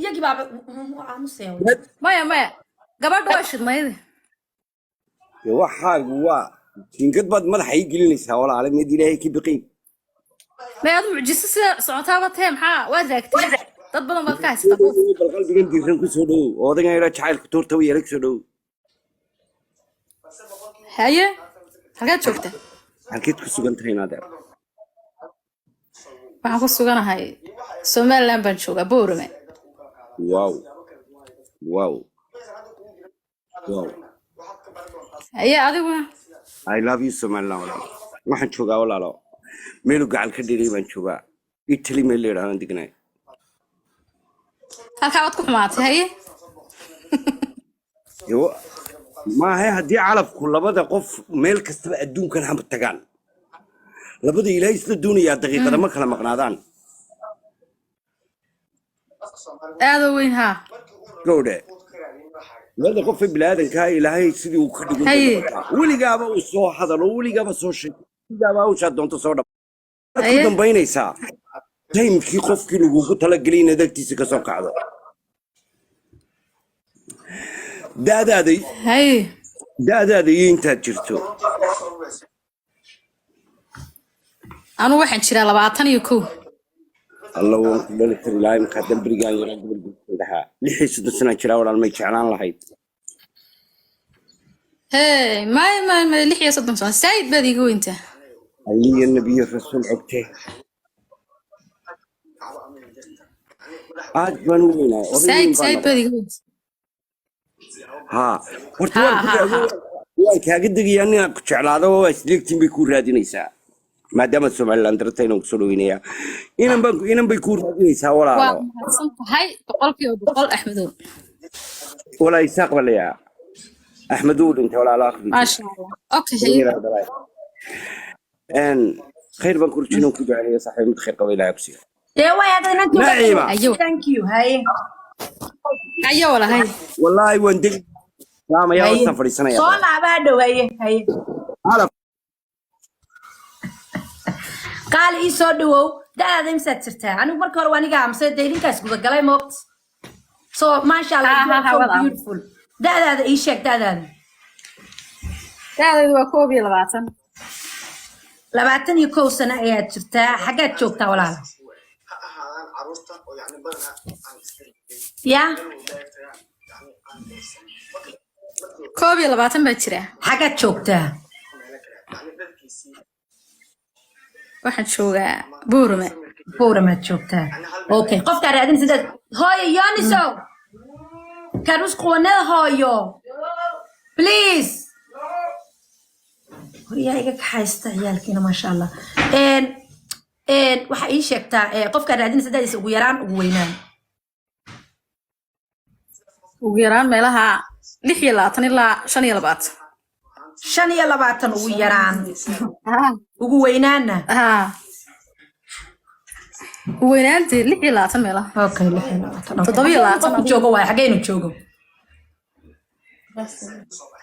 Iyagii baaba aamusaya. Maya, maya, gabadha waa shidmayde. Dee waxaagu waa jiingad baad madaxa ii gelinaysaa, walaale, mid Ilaahay ka biqin. May, adu mucjiso sida socotaaba tee, maxaa waad raagtay? Dad badan baad ka haysataa buuf. Bal qalbigan diiran ku soo dhowow oo odagan yidhaa jacaylka tuurta u yeelay, ku soo dhowow. Haye, halkaad joogta? Halkeed ku sugan tahay, naadeer? Waxaan ku suganahay Somaliland baan joogaa, Boorame. Wow. Haye, adiguna? I love you, Somaliland. Walaalo, waxaan joogaa, walaalo, meelu gacal ka dheeray baan joogaa, Italy meel la yidhahdo aan degnay. Halkaa waad ku xumaatay, haye. Maahe, haddii calafku labada qof meel kastaba adduunkan haba tagaan, labada Ilaahay isla doonayaa daqiiqada ma kala maqnaadaan. Aadoo weyn, haa. Gowdhe, labada qof ee biniaadankaa Ilaahay sidii uu ka dhigo bay noqotaa. Weligaaba uu soo hadalo, weligaaba soo sheego, weligaaba hawshaa doonto soo dhab, waxaad ku dambaynaysaa timekii qofkii lagugu talagelay inaad agtiisa ka soo kacdo. Da'daada da'daada iyo intaad jirto? Anu waxaan jiraa 21. Alla, waan ku dhali kari lahaa imka haddaan berigaan yaraa gobol gudsan lahaa. 36 sanaa jiraa, walaal, may jeclaan lahayd? Hey, may, may, may, 36 sano saayid baad iiga weyntaa. Alliya nabiyo rasuul cogte, aad baan u weynaa, oday saayid weyn baan saayid baad noqday. iiga weyntaa. Haa, horta waan ku waan kaaga degayaa inaan ku jeclaado oo isleegtiin bay kuu raadinaysaa, maadaama Somaliland darata inaan kusoo dhaweynayaa, inan baan inan bay kuu raadinaysaa. Waa walaalo. Mahadsan tahay 100%, Axmedow. Walaa, Isaaq baa layaa, Axmed uu dhintay, walaalo, akhrigiisa. Maasha Allah, okay, haye. Khayr baan ku rajinaan, ku ducaynaya, saaxiib, mid khayr qaba Ilaahay ku siiyo. Dee way hadda inantii. Naciima. Ayo. Thank you, haye. Ayo, wala, haye. Wallaahi waan degi saamaya. Haye. Hoostaan fadhiisanaya. Soo laaba hadhow, haye, haye. Hala. Qaali, ii soo dhawow. Da'daada imsaad jirtaa? Anigu marka hore waa aniga amse dee idinkaas gudagalay moogta. So maasha Allah, Ha you ha are ha so wada beautiful. Da'daada ii sheeg, da'daada. Da'daydu waa 21. 21 sano ayaad jirtaa. Xaggaad joogtaa, walaala? Ya? 21 baa jira. Xaggaad joogtaa? Waxaan joogaa Buurame. Buuramaad joogtaa, okay. Qofkaa raadin sidaad hooyo Yonisow kanus quwanada hooyo, please. Horyaa iga kaxaysta ciyaalkiina, maasha Allah. Een een waxaa ii sheegtaa qofkaa raadinaysa da'diisa, ugu yaraan, ugu weynaan. Ugu yaraan meelaha 26 ilaa 25. 25 ugu yaraan? Ugu weynaana? Haa, ugu weynaantii 26 meelaha. Okay, 26, okay. 27. Qofku Adigu. joogo waay, xageenu joogo?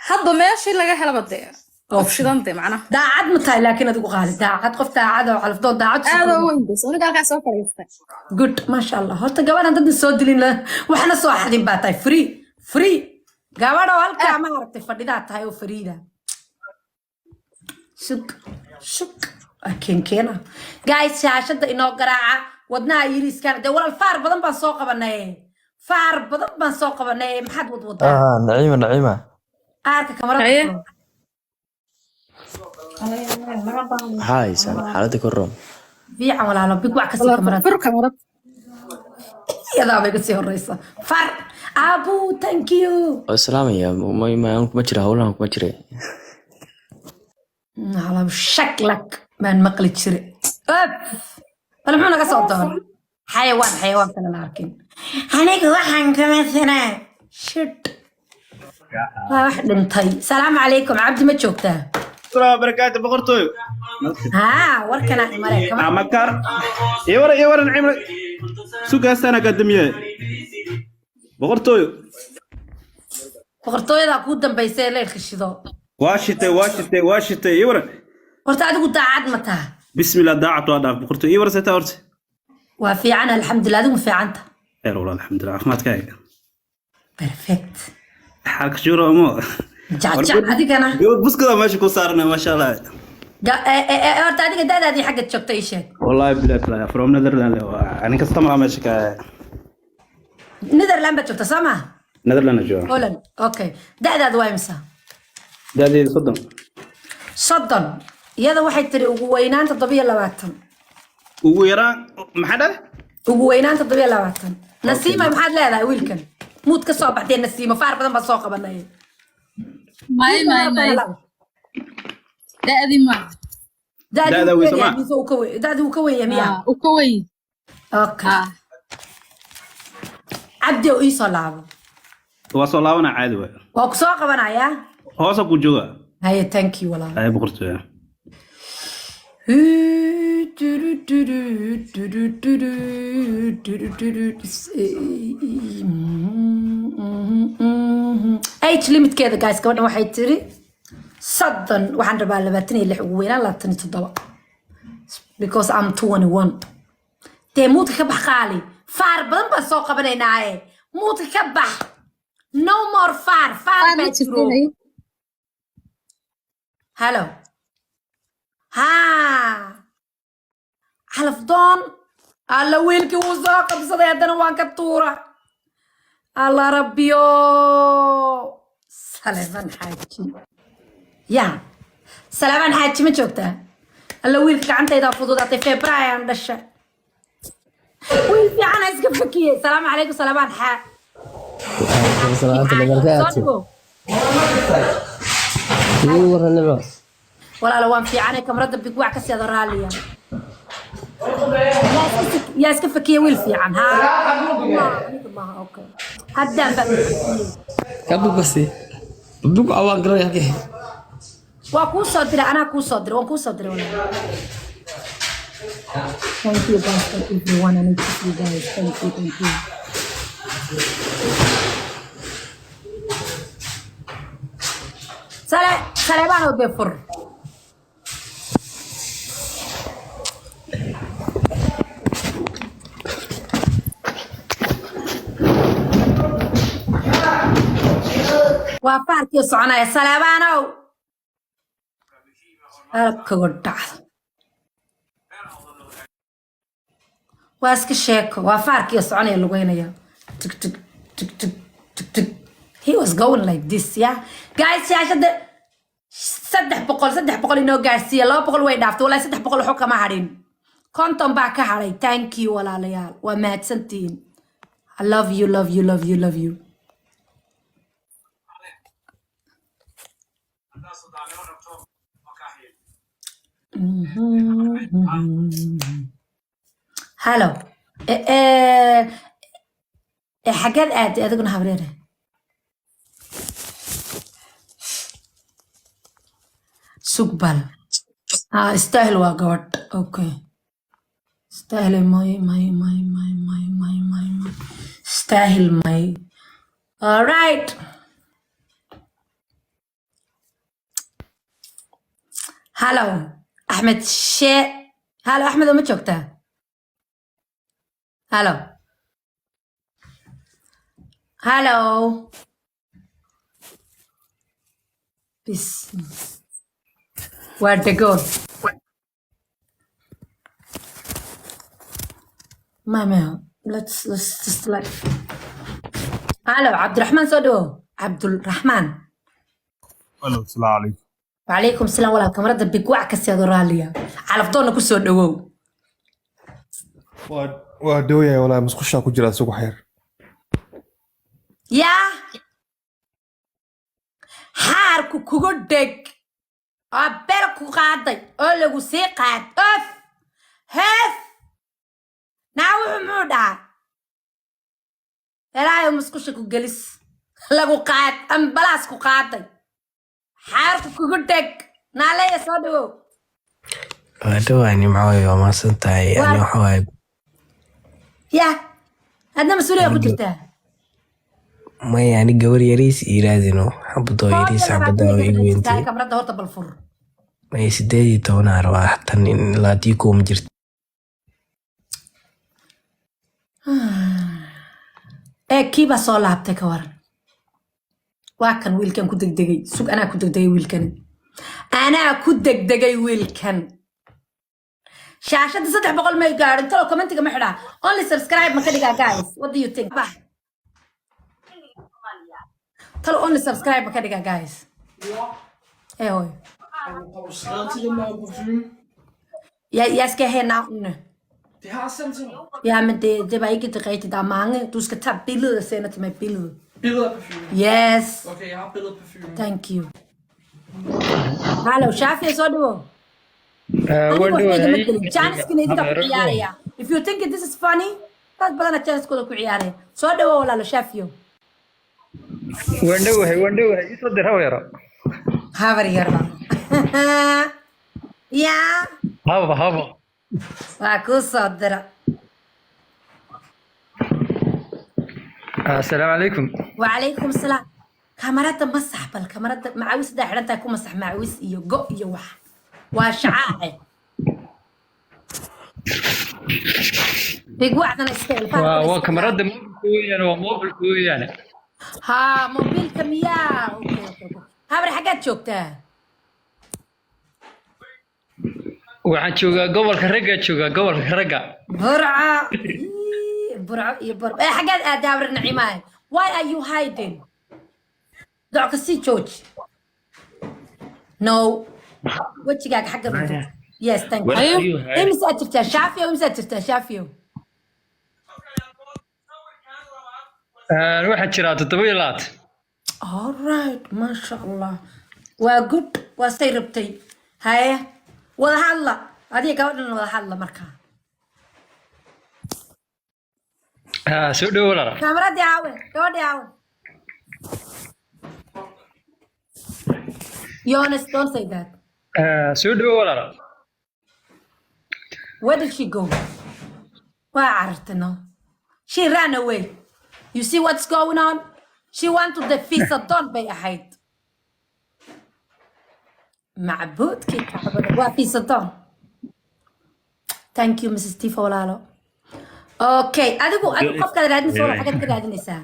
Hadba meeshii laga helaba dee qof shidan dee macnaha. Daacad ma tahay laakiin adigu, qaali? Daacad, qof daacad oo calafdoon daacad Aadoo sukuun. weyn bas aniga halkaa soo fadhiistay. Good, maasha Allah. Horta gabadhan dadna soo dilin waxna soo xadin baa tahay, free free gabadho halkaa ma aragtay fadhidaa tahay oo fariida. Sug sug, waa keenkeena. Guys, shaashada inoo garaaca, wadnaha yiriiskaan dee. Walaal, faar badan baan soo qabanay, faar badan baan soo qabanay. Maxaad wadwadaa? Ah, Naciima, Naciima. Qaarka kamarada. Haye. Maxaa haysaan? Xaaladda ka room. Fiican, walaalo. Big wax kasii kamarada. Fur kamarad. Iyadaaba iga sii horeysa. Far abu, thank you. Waa islaamaya, kuma jira howlahan, kuma jira. Halaw shaklak baan maqli jire. Öf! Bal muxuu naga soo doonay? Xayawaan, xayawaan kale la arkin. Aniga waxaan kama sanaa. Shit. Waa wax dhintay. Salaamu calaykum, Cabdi, ma joogtaa? Warahmatullahi wabarakaatu, boqortooyo. Haa, warkana imale kama. Amakar iwara iwara Nacimla sugaastaan akademiye, boqortooyo. Boqortooyada kuu dambaysay ee leyrka shido. Waa shitay, waa shitay, waa shitay, iwara. Horta adigu daacad ma taha? Bismillah, daacad waa dhaaf, boqortooyo, iwara seeta horta. Waa fiican, alxamdulilah. Adigu ma fiicanta? Khayr walaal, alxamdulilah, caafimaadkaaga? Perfect. Xaalka shuuro mo. Jajac adigana. Gabadh buskada meesha ku saarana, maasha Allah. Horta adiga da'daadii xagga joogta ii sheeg. Wallahi bilahi bilahi, from Netherland. Anin kasta maa meesha ka Netherland baad joogta, soo maa? Netherland jooga. Holland, okay. Da'daadu waa imisa? Da'deeda 30. 30. Iyada waxay tiri ugu weynaan 27. Ugu yaraan maxaa dhale? Ugu weynaan 27. Nasiima, maxaad leedahay wiilkan? Muud ka soo baxdee Nasiima, faar badan baa soo qabanay. May, may, may, da'di ma. Da'da Da'dii wey uu soo ka ma? weyn yahay, da'dii uu ka weyn yahay miyaa? Ah, u ka weyn. Okay. Ah. Cabdi oo ii soo laabo. Waa soo laabana, caadi waay. Waa ku soo qabanayaa. Hoosa ku jooga. Haye, thank you walaal. Ay, boqortooya. Age limitkeeda, guys, gabadhan waxay tiri 30. Waxaan rabaa 26, ugu weynaan 27, because I'm 21. Dee muudka ka bax, qaali. Faar badan baan soo qabanaynaaye, muudka ka bax. No more faar, faar Faar ma baa jirto. Jiro. Hello, ha, Calafdoon. Alla, wiilkii wuu soo qabsaday, haddana waan ka tuura. Alla rabbiyo, Saleeman Xaaji ya, Saleeman Xaaji, ma joogtaa? Alla, wiilka gacantaydaa fududaatay. Febraayan dhasha, wiil fiicana iska fakiyey. Salaamu calaykum, Saleeman xaa. وعليكم السلام ورحمة الله Soo وبركاته. dhigo. Ii waran, Nimco? Walaalo, waan fiicanay. Kamarada bigwac ka seedo raaliya. Yaa iska fakiye wiil fiican? Ha, aniga maaha. Okay, haddaan baa fakiyey. Ka bugasi. Bug awaan garanaya halkii. Waa kuu soo diray, anaa kuu soo diray, waan kuu soo diray walaal. Thank you guys, thank you everyone. I need to see you guys. Thank you, thank you. Sale, Saleebaan oo dee fur. Waa faarkii soconaya, Saleebaanow. Halkago dhacdo. Waa iska sheeko, waa faarkii soconaya, lugeynaya. Tig tig tig tig tig tig. He was going like this, yeah. Guys, shaashada 300, 300 inoo gaarsiiya. 200 way dhaaftay wallahi, 300 waxba kama hadhin, 50 baa ka hadhay. Thank you walaalayaal, waa mahadsantihiin. I love you, love you, love you, love you. Hello. Xaggeed aaday adiguna, habreere? Sugbal. Ah, istaahil waa gabadh. Okay, istaahil may, may, may, may, may, may, may, may, istaahil may. All right. Hello, Axmed shee. Hello, Axmed, oo ma joogtaa? Hello, hello. Bis, waa dhagoon. Ma let's just like, hello, Cabdiraxmaan, soo dhawow, Cabdulraxmaan. Hello, salaamu calaykum. وعليكم السلام walaal. Kamarada bigwac ka seedo raaliya. Calafdoonna ku soo dhawow. Waa dhowyahay walaa, musqushaa ku jira isugu xeer. Yaa xaarku kugu dheg oo bel ku qaaday oo lagu sii qaad of heef naa, wuxuu muxuu dhahaa? Ilaahay musqusha ku gelis, lagu qaad, ambalaas ku qaaday, xaarku kugu dheg. Naaleya, soo dhawow. Waa dhowaa Nimcooy, waa mahadsan tahay. Ani waxa waaye Ya, adna mas-uuliya ku jirtaa? Maya, ani gabar yariis iiraadino, xabadoo yariis, xabadaa oo igu weyntay. Kamarada horta bal fur. Maya, 18 aa rabaa, tan in 21 ma jirto. Ee kiibaa soo laabtay, ka waran? Waa kan wiilkan ku degdegay. Sug, anaa ku degdegay wiilkan, anaa ku degdegay wiilkan. Shaashadda 300 may gaadhin. Talo commentiga ma xidhaa? Only subscribe ma ka dhigaa? Guys, what do you think? Bah. Talo only subscribe ma ka dhigaa, guys? Ee hooyo. Har du skrevet til dem om parfume? Jeg skal have navnene. Det har jeg sendt til dig. Ja, men det var ikke det rigtige. Der er mange. Du skal tage billedet og sende til mig, billedet. Billeder af parfume. Yes. Okay, jeg har billeder af parfume. Thank you. Hello, Shafi, soo dhawo. Waan Anigu waxba igama dhawahay. gelin. Janiskina idinka ku ciyaaraya. If you think this is funny, dad badana janiskooda ku ciyaaraya. Soo dhawo, walaalo Shafiyo. Waan dhawahay, waan dhawahay, isoo dir, haw yaro. Habar yarba. Yaa. Haba haba. Waa kuu soo dira. Assalaamu calaykum. Wacalaykum salaam. Kamarada masax bal, kamarada macawis hadaa xidhan tahay ku masax macawis iyo go iyo wax. Waa shacaace. Bigwacdana iska ilfaha. Waa kamarada mobilka weeyaan, waa mobilka weeyaan. Haa, mobiilka miyaa? Okay. Habar, xaggaad joogtaa? Waxaan joogaa gobolka ragga, joogaa gobolka ragga. Burco. Ii, Burco iyo Burco. Ee xaggaad aadaa, habar Naciimaay? Why are you hiding? Docka sii jooji. No, wejigaaga xagga runta. Yes, thank you. Where are you hiding? Imisaad jirtaa, Shaafiyo? Imisaad jirtaa, Shaafiyo? Waxaan jiraa 27. All right, maasha Allah, waa good, waa say rabtay. Haye, wada hadla adiga gabadhan, wada hadla markaa. Soo dhowo, walaal. Kamaradii aawe? Gabadhii aawe? Yonas, don't say that. Soo dhowo, walaal. Where did she go? Waa carartay. No, she ran away. You see what's going on? She went to the visa don bay ahayd. Macbuudkii kacbada, waa visa don. Thank you, Mrs. Tifo, walaalo. Okay, adigu qofkaad raadinaysa, walaal, xaggaad ka raadinaysaa?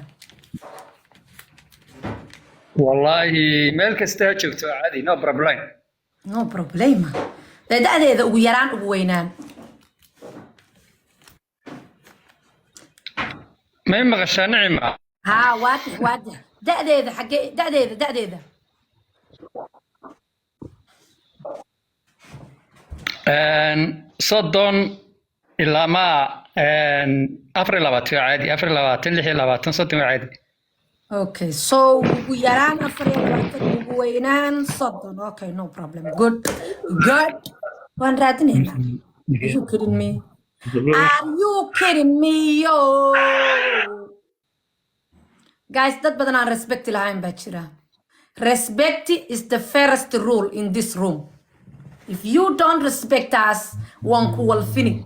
Wallaahi meel kasta ha joogto, waa caadi, no problem. No problema. Dee da'deeda ugu yaraan, ugu weynaan? May maqashaa, Nicima? Haa, waadix, waadix. Da'deeda xaggee? Da'deeda? 30 ilaa maa 24 waa caadi, 24, 26, 30 waa caadi. Okay, so ugu yaraan 24, ugu weynaan 30. Okay, no problem. Good, good. Waan raadinaynaa. Are you kidding me? Are you kidding me? Yo guys, dad badan aan respect lahayn baa jira. Respect is the first rule in this room. If you don't respect us, waan ku walfini.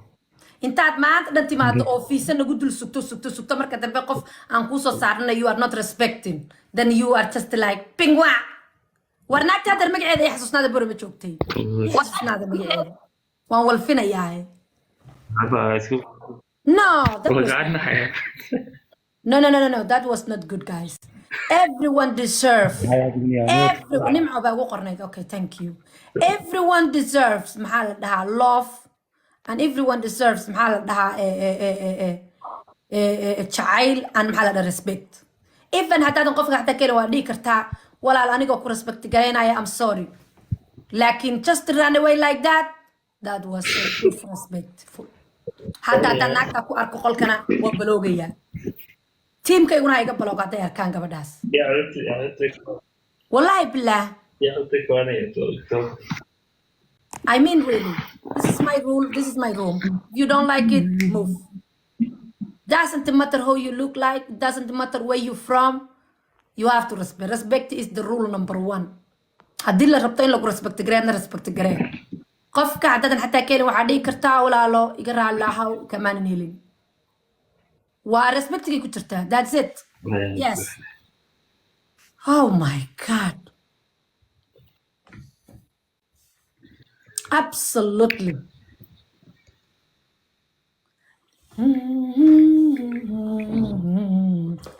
Intaad maanta dhan timaado oo fiisa nagu dul sugto, sugto, sugto, marka dambe qof aan kuu soo saarana you are not respecting, then you are just like pingwa. War naagta haddar magaceeda i xasuusnaada, bore ma joogtay? I xasuusnaada magaceeda, waan walfinayaa. No, that was no, no, no, no, no, that was not good, guys. Everyone deserve, every Nimco baa ugu qornayd. Okay, thank you. Everyone deserves, maxaa la dhahaa, love, and everyone deserves, maxaa la dhahaa, jacayl and, maxaa la dhahaa, respect. Even haddaadan qofka xataa keli, waa dhihi kartaa, "Walaal, anigoo ku respect garaynaya, I'm sorry." Laakiin just run away like that, that was so disrespectful. Hadda haddaan naagtaa ku arko qolkana, waa baloogayaa. Tiimkayguna ha iga balooga hadday arkaan gabadhaas, wallahi bilaah. I mean, really, this is my rule, this is my room. If you don't like it, move. Doesn't matter how you look like, doesn't matter where you from, you have to respect. Respect is the rule number one. Haddii la rabto in lagu respect gareedna, respect garee qofka. Haddaadan xataa ka helin, waxaa dhihi kartaa, "Walaalo, iga raalli ahaw, kamaanan helin." Waa respectigay ku jirtaa. That's it. Yes. Oh my God, absolutely.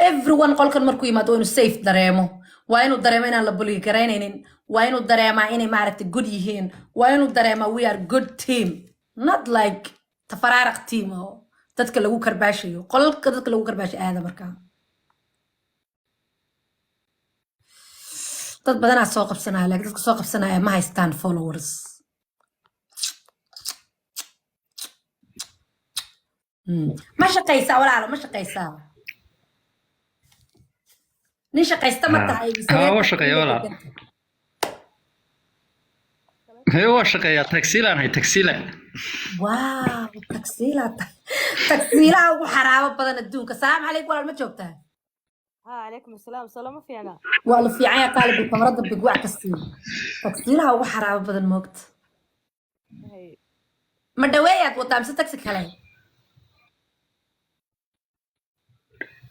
Everyone qolkan markuu yimaado waa inuu safe dareemo, waa inuu dareemo inaan la bully garaynaynin, waa inuu dareemaa inay maaragtay good yihiin, waa inuu dareemaa we are good team, not like tafaraaraq team oo dadka lagu karbaashayo, qolalka dadka lagu karbaashayo aada. Markaa dad badanaa soo qabsanaya, laakiin dadka soo qabsanaya ma haystaan followers. Ma shaqaysaa walaalo? Ma shaqaysaa? Nin shaqaysta ma tahay mise Haa, reer waa shaqeeya tagsiila walaal. deganta? Hee, waa shaqeeyaa, tagsiilaan hay, tagsiila. Waaw, tagsiilaa tahay, tagsiilaha ugu xaraabo badan adduunka. Salaamu calaykum walaal, ma joogtaa? عليكم السلام، سلام فينا. Waa la fiican yahay qaalib, kamarada bigwac ka siiyo. Tagsiilaha ugu xaraabo badan moogta. هاي. Ma dhaweeyaad wataa mise tagsi kale?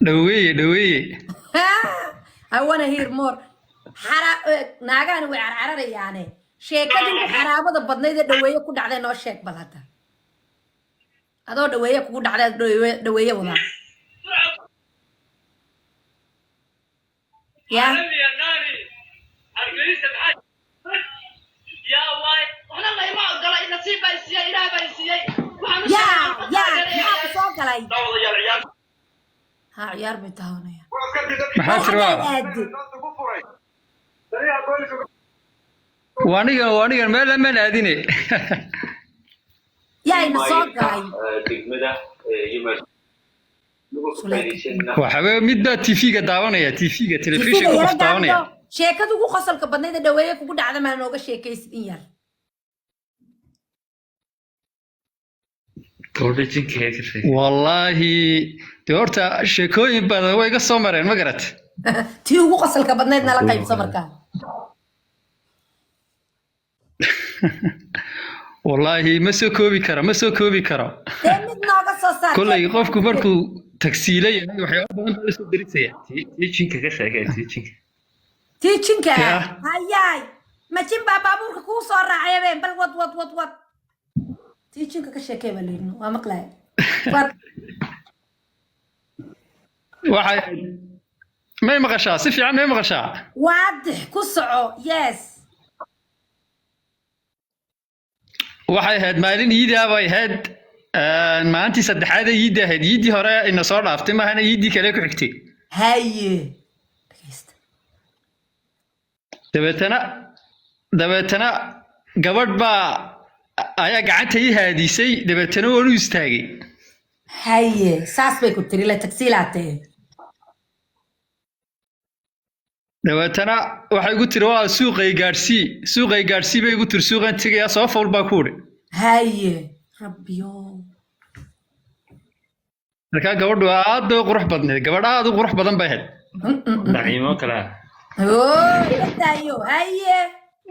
Dhaweeye, dhaweeye. I wanna hear more. Naagahani way carcararayaane, sheekadii ugu xaraabada badnayd ee dhaweeye ku dhacday noo sheeg bal hadda. Adoo dhaweeye kugu dhacday aad dhaweeye wadaa ya. Ya maxaa ku soo galay? Ha, ciyaar bay taawanayaan. Maxaa War tiri xaggaad walaal? aade? Waa anigan meel amaan aadine. Yaa ina soo galay? Suleeka. Waxa mid baa TV-ga daawanaya, TV-ga TV-ga telefishinka yara qof daawanaya. gaabto. Sheekada ugu qosolka badnayd ee dhaweeye kugu dhacda maa nooga sheekaysid in yar? Wallaahi dee horta sheekooyin badan way iga soo mareen, ma garat? Tii ugu qosolka badnayd nala qaybso markaa. Wallaahi ma soo koobi karo, ma soo koobi karo. Dee mid nooga soo saar. Kolley qofku markuu tagsiila yahay waxyaabo badan baa lasoo derisaya. Tii jinka ah? Ya. Hayaay, ma jin baa baabuurka kuu soo raacay habeen? Bal wad wad wad wad, tii jinka ka sheekay baa layidhi, waa maqlaya, wad. Waxay may maqashaa? Si fiican may maqashaa? Waadix ku soco, yes. Waxay ahayd maalin iidaa bay ahayd, maalintii saddexaad ee iidda ahayd, iiddii hore ina soo dhaaftay maahana, iiddii kale ku xigtay. Haye, dhegeysta. Dabeetana gabadh baa ayaa gacanta ii haadisay, dabeetana waan u istaagay. Haye, saas bay ku tiri la tagsiilaatee? Dabeetana waxay igu tiri, waa suuqay gaadhsii, suuqay gaadhsii bay igu tiri, suuqan tegayaa, soo fowl baa ku udhi. Haye, rabbiyo. Markaa gabadhu aad bay u qurux badneed, gabadh aad u qurux badan bay ahayd. Oo iga daayo, haye.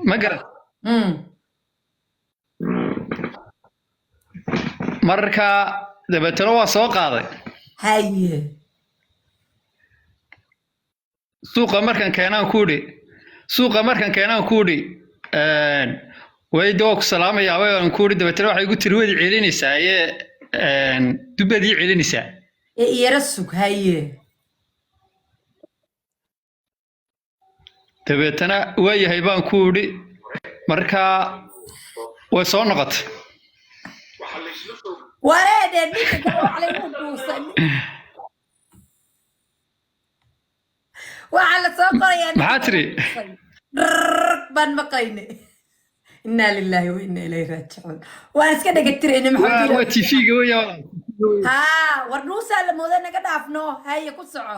Ma garan. Marka dabeetana waa soo qaaday. Haye. Suuqa markan keenaan ku idhi, suuqa markan keenaan ku idhi, way de waa ku salaamayaa waan ku idhi. Dabeetana waxay igu tiri, waad celinaysaa ee dubbaad ii celinaysaa. Ee iyara sug, haye. Dabeetana waa yahay baan ku idhi. Markaa way soo noqotay. Wareedhe, ninka gawaclay wuu dhuusay. Waxaa la soo qorayaa ninka Maxaa tiri? dhuusay drrrr baan maqlayne. Innaa lilaahi wa innaa ilayhi raajicuun. Waan iska dhegatirayne. Waa Maxamed. Waa TV-ga weya walaal. Haa, war dhuusaa la mooda, naga dhaafno. Haye, ku soco.